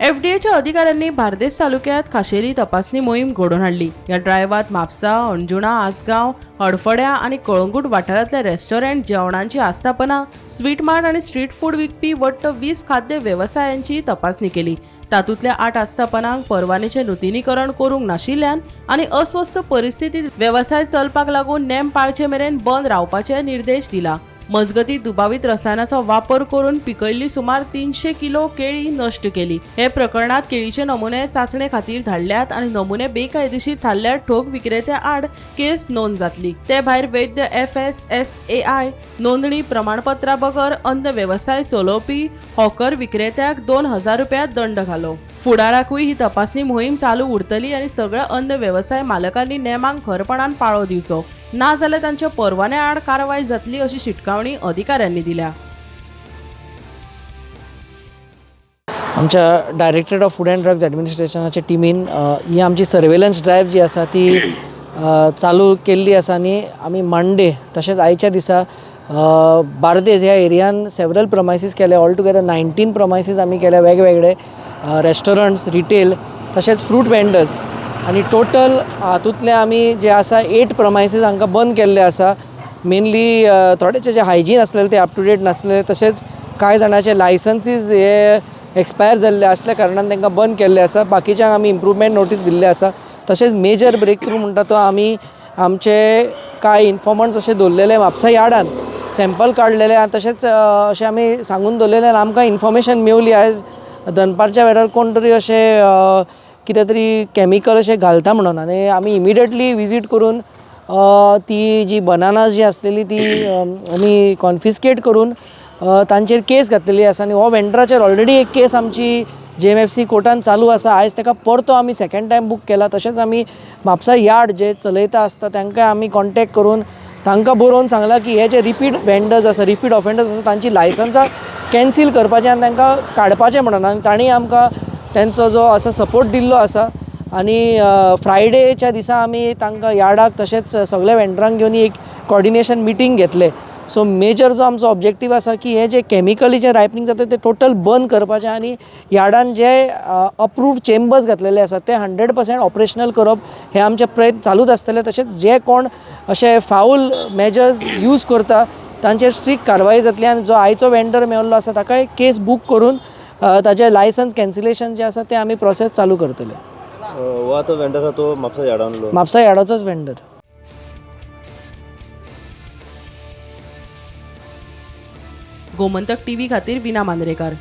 एफडीएच्या अधिकाऱ्यांनी बार्देस तालुक्यात खाशेली तपासणी मोहीम घडोवन हाडली. ह्या ड्रायव्हात म्हापसा, अंजुणा, आसगांव, हडफड्या आनी कळंगूट वाठारांतले रेस्टॉरंट, जेवणांची आस्थापनां, स्वीट मार्ट आनी स्ट्रीट फूड विकपी वट्ट 20 खाद्य वेवसायांची तपासणी केली. तातूंतल्या 8 आस्थापनांक परवानेचें नुतनीकरण करूंक नाशिल्ल्यान आनी अस्वस्थ परिस्थितीत वेवसाय चलपाक लागून नेम पाळचे मेरेन बंद रावपाचे निर्देश दिला. मजगती दुबावीत रसायनाचो वापर करून पिकयल्ली सुमार 300 किलो केळी नश्ट केली. हे प्रकरणात केळीचे नमुने चाचणे खातीर धाडल्यात आनी नमुने बेकायदेशीर थारल्यार ठोक विक्रेत्या आड केस नोंद जातली. ते भायर वैद्य FSSAI नोंदणी प्रमाणपत्रा बगर अन्न वेवसाय चलोवपी हॉकर विक्रेत्याक 2000 रुपया दंड घालो. फुडाराकूय ही तपासणी मोहीम चालू उरतली आनी सगळ्या अन्न वेवसाय मालकांनी नेमांक खरपणान पाळो दिवचो, ना जाल्यार तांच्या परवान्या आड कारवाय जातली अशी शिटकावणी अधिकाऱ्यांनी दिल्या. आमच्या directorate of food and drugs ॲडमिनिस्ट्रेशनाच्या टिमीन ही आमची सर्वेलन्स ड्रायव्ह जी आसा ती चालू केल्ली आसा आनी आमी मंडे तशेंच आयच्या दिसा बार्देज ह्या एरियान सेवरल प्रमायसीस केले. ऑल टुगेदर 19 प्रमायसीस आमी केले, वेगवेगळे रेस्टॉरंट्स, रिटेल तशेंच फ्रूट वेंडर्स आनी टोटल हातूंतले आमी जे आसा 8 प्रमायसीस हांकां बंद केल्ले आसा. मेनली थोडेचे जे हायजीन आसलेले ते अप टू डेट नासलेले, तशेंच कांय जाणाचे लायसन्सीज हे एक्सपायर जाल्ले आसल्या कारणान तांकां बंद केल्ले आसा. बाकीच्यांक आमी इम्प्रूवमेंट नोटीस दिल्ले आसा. तशेंच मेजर ब्रेक थ्रू म्हणटा तो आमी आमचे कांय इन्फॉर्मंट्स अशे दवरलेले म्हापसा यार्डान सॅम्पल काडलेले आनी तशेंच अशें आमी सांगून दवरलेले आनी आमकां इन्फॉर्मेशन मेवली आयज दनपारच्या वेळार कोण तरी अशें कितें तरी कॅमिकल अशें घालता म्हणून आनी आमी इमिडिएटली विजीट करून ती जी बनानास जी आसलेली ती आमी कॉन्फिस्केट करून तांचेर केस घातलेली आसा आनी हो वेंडराचेर ऑलरेडी एक केस आमची JMFC कोर्टान चालू आसा. आयज ताका परतो आमी सेकंड टायम बूक केला. तशेंच आमी म्हापसा यार्ड जे चलयता आसता तांकां आमी कॉन्टेक्ट करून तांकां बरोवन सांगलां की हे जे रिपीट वेंडर्स आसा, रिपीट ऑफेंडर्स आसा, तांची लायसन्सां कॅन्सील करपाचें आनी तांकां काडपाचें म्हणून आनी तांणी आमकां तेंचो जो आसा सपोर्ट दिल्लो आसा. आनी फ्रायडेच्या दिसा आमी तांकां यार्डाक तशेंच सगल्या वेंडरांक घेवन एक कॉर्डिनेशन मिटींग घेतले. सो मेजर जो आमचो ऑब्जेक्टीव आसा की हे जे कॅमिकली जे रायपनींग जाता ते टोटल बंद करपाचें आनी यार्डान जे अप्रूव्ड चेंबर्स घातलेले आसा ते 100% ऑपरेशनल करप हे आमचे प्रयत्न चालूच आसतले. तशेंच जे कोण अशे फावल मेजर्स यूज करता तांचेर स्ट्रिक्ट कारवाय जातली आनी जो आयचो वेंडर मेवल्लो आसा ताकाय केस बूक करून ताजें लायसन्स कॅन्सिलेशन जें आसा तें आमी प्रोसेस चालू करतले. हो आतां वेंडर आसा तो म्हापसा यार्डांतलो, म्हापसा यार्डाचोच वेंडर. गोमंतक टीव्ही खातीर विना मांद्रेकार.